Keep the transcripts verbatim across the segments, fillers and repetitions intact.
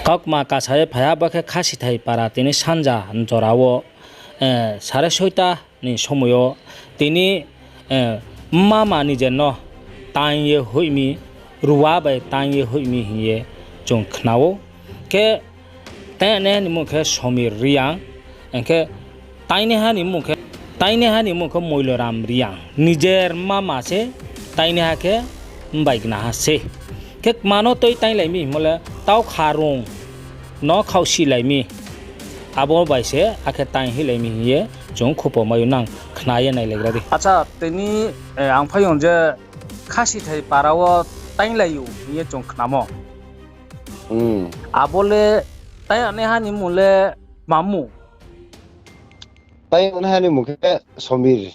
Kaukma kasa ye phai ha, bo khe Khasithai para tini sanja jora wo, eh, sare soita ni somoi yo tini, eh, mama nijer no taing ye hoih mi, ruwa bai taing ye hoih mi hing ye chung khna ou. Khe taingnaiha ni mmung khe Somir Reang, hing khe taingnaiha ni mmung khe, taingnaiha ni mmung khe Moiloram Reang. Nijer mama se, taingnaiha khe mbai gnaha se. Khe kma no tui tainglai mi hingmo le, tau kharung no khaohsihlai mi. Abo bai se akhe taing hoihlai mi hing ye chung khupo mai ou, nang khna ye nailaigra di. Acha, tini, eh, ang phaiyong je Khasithai para wo tainglai ou hing ye chung khnamo. Hmm. Abo le taingnaiha ni mmung le tma mmung? Taingnaiha ni mmung khe Somir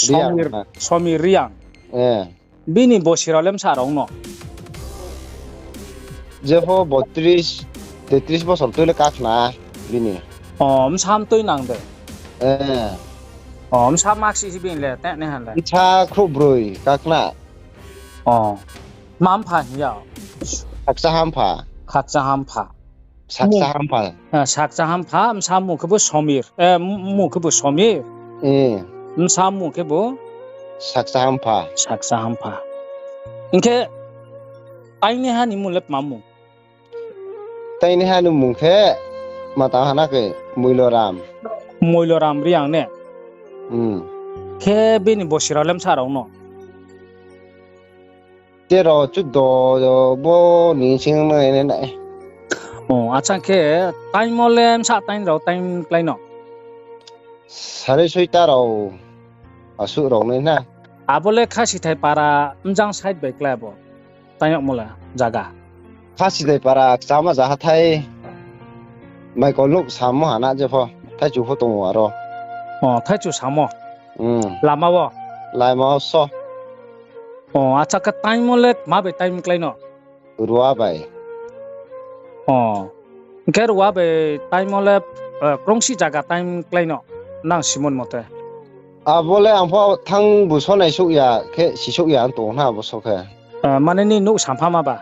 Reang Somir, na. Somir Reang. Eh. Bini bosi rao le bsa rao no? Jepho botris, tetris bosor tui le kakhna bini. O, bsa mtui nang de? Eh. O, bsa maksi si bini le, taingnaiha le? Bsa khrouhbroi kakhna. O. Tma mpha hing ya? Sakcha hampha. Khakcha hampha. Sakcha hampha. Eh, sakcha hampha, bsa mmung khebu Somir. Eh, mmung khebu Somir. Eh. Bsa mmung khebu? Sakcha hampha. Sakcha hampha. Hing khe, taingnaiha ni mmung le tma mmung? Taingnaiha ni mmung khe, ma tang hana khe, Moiloram. Moiloram Reang ne? Hmm. Khe bini bosi rao le bsa rao no? Tero, chudo, bo ni sing nai nai nai. O, acha khe, taingmo le bsa taing rao taing klái no? Sare soita rao, asuh rao nai na. Abo le Khasithai para bjang side bai klái abo? Taing yagmo le zaga? Khasithai para kchama zaha thai, maikol nouh samo hana jepho, thaichu pho tong ou aro. O, thaichu samo? Hmm. Lama wo? Lama wo so. O, acha khe taingmo le tma bai taing klái no? Ruwa bai. O. Hing khe ruwa bai taingmo le, eh, krungsi zaga taing klái no, nang simon mote? Abo le ang pho thanng bu so naisouh ya khe sisouh ya tong ou na abo so khe. Eh, mane ni nouh sampha ma ba?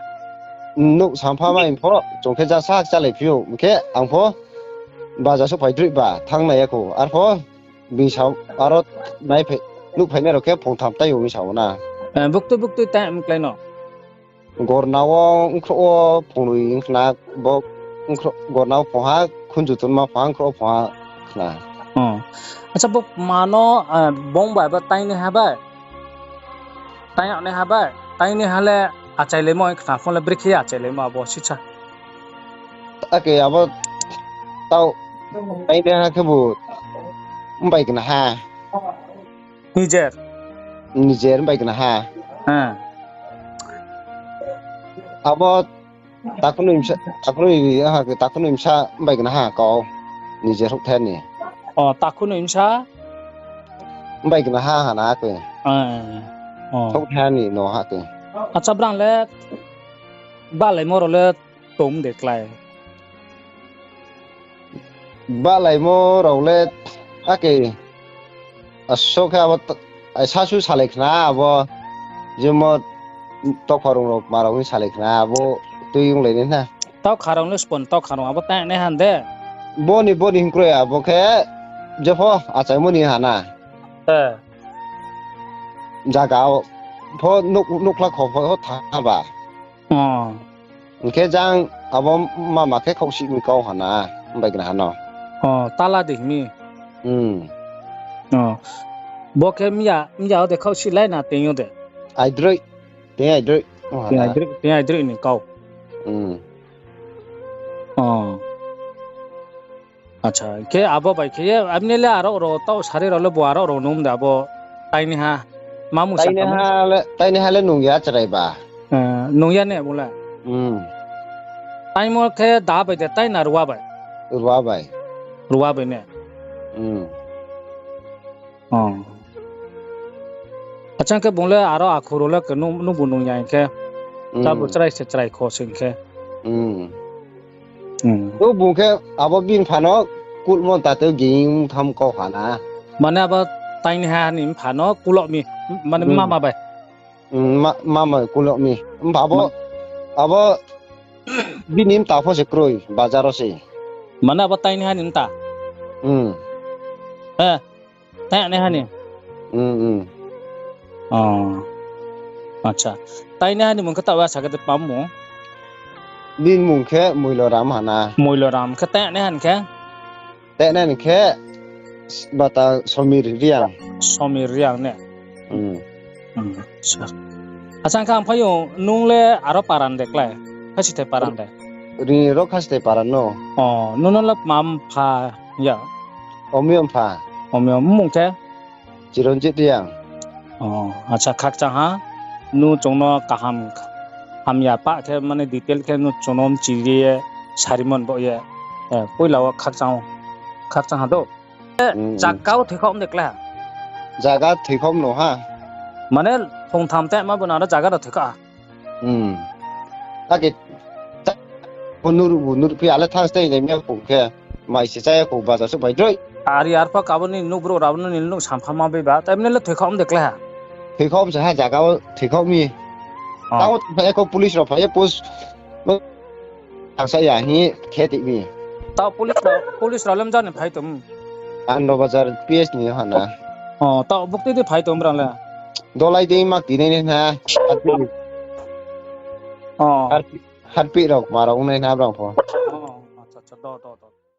Nouh sampha ma hing pho, chung khe jasa kchálai phi ou, hing khe ang pho baja souhphai droih ba thanng nai ya khou. Arpho bini sa aro naiphai, nuhphainai rao khe phung tham tai ou hing sa ou na. Eh, buktui buktui tai mklái no? Gorna wo, nkhrouh wo phungnoi khna, bo nkhrouh, gorna wo phungha, khunju tunma phungha, nkhrouh wo phungha khna. O. Acha, bo mano, eh, bung bai bo taingnaiha bai? Taingnaiha bai? Taingnaiha le achailaimo hing khna pho le, brekhe ye achailaimo abo sisa? Ake abo tau taingnaiha khebu mbai gnaha. Nijer? Nijer mbai gnaha. Abo takhu noi bsa, takhu noi, aha, takhu noi bsa mbai gnaha kau. Nijer houhthai ni. O, takhu noi bsa? Mbai gnaha hana khe. Houhthai ni no ha khe. Acha, brang le bahlaimo rao le tong de klái? Bahlaimo rao le ake, aso khe abo, ai sasu salai khna abo, jemo tokharung rao kma rao hing salai khna abo, tui onglai nai na. Tokharung le spon tokharung abo taingnaiha de? Bo ni, bo ni hing kroi abo khe, jepho achaimo ni hana. Zaga pho nuh-, nuhkhla kho pho thanng ha ba. Hing khe jang abo mama khe khaohsih ni kau hana, mbai gnaha no. Tala di hing mi. Bo khe mya, mya wo de khaohsih lai na teing yo de? Aidroih, teing aidroih. Teing aidroih, teing aidroih ni kau. Acha, khe abo bai khe ye, abni le aro rao, taoh sari rao le bo aro rao nung de abo taingnaiha, ma mungsa taingnaiha le, taingnaiha le nung ya chrai ba. Nung ya ne bung le? Taingmo khe da bai de, taing na ruwa bai? Ruwa bai. Ruwa bai ne? Acha, khe bung le aro akhu rao le khe nung, nungbu nung ya hing khe. Tabo chrai se chrai kho se hing khe. O bung khe abo bini pha no kulmo ta tei ging tham kau ha na. Mane abo taingnaiha ni mpha no kuloh mi, mane mama bai. Mama kuloh mi. Mpha abo, abo Bini mta pho se kroi, bazar wo se. Mane abo tainaiha ni mta? Hmm. Eh, tainaiha ni? Hmm, hmm. Oh. Acha. Tainaiha ni mung khe taoh wa sa khe de pam mung? Bini mung khe Moiloram hana. Moiloram khe tainaiha ni khe? Tainaiha ni khe bata Somir Reang. Somir Reang ne? Hmm. Hmm, acha. Acha, khe ang phai ou, nung le aro para ni de klái? Khasithai para ni de? Ri ro Khasithai para no. Oh, nung no le ma mpha ya? Omi mpha. Omi, mmung khe? Chiranjit Reang. Oh, acha, khakchang ha. Nung chung no kaham, hamya pah khe, mane detail khe nung chung no mchi ri ye, sari mon bo ye. Eh, poila wo khakchang, khakchang ha do. Hmm, hmm. Zaga wo thoikhaoh de klái? Zaga thoikhaoh no ha. Mane phung tham tei ma bo nang no zaga no thoikhaoh ha. Hmm. Akhe bo nur, bo nur phi ale thanng stai nai mi pung khe. Mai se chá ya kho, bazar souh bai droi. Ari arphuh abo ni nouh brouh rao no nini nouh sampha ma bai ba, taimne le thoikhaoh de klái ha? Thoikhaoh se ha, zaga wo thoikhaoh mi. Oh. Tao thanng ya kho, police rao phai ye post, thanngsa ya hing khe ti mi. Tao police rao, police rao le mjani phai tong? Anando Bazar P S ni hana. Oh, tao bukti di phai tong brang le? Dolai dei mak tinai nai na. Oh. Harpi, harpi rao ma rao nai na brang pho. Oh, acha, acha, do, do, do.